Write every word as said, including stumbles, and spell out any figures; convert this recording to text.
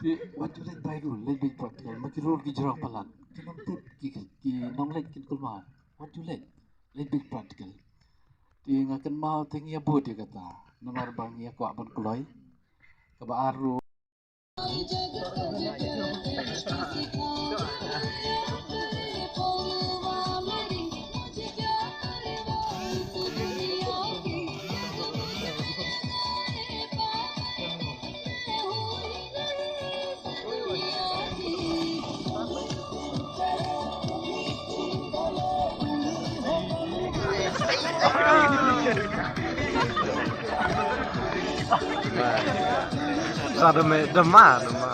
Wat ju leit bai rule, leit beit practical. Ma ki rule ki jrong palat, ki nongtip, ki, ki nongleit kin kulmar. Wat ju leit, leit beit practical. Te nga kynmaw te ngi ïa bud ïa kata, namar ba ngi ïa kwah ban kloi. Kaba ar ruh. Sa da me da ma da ma.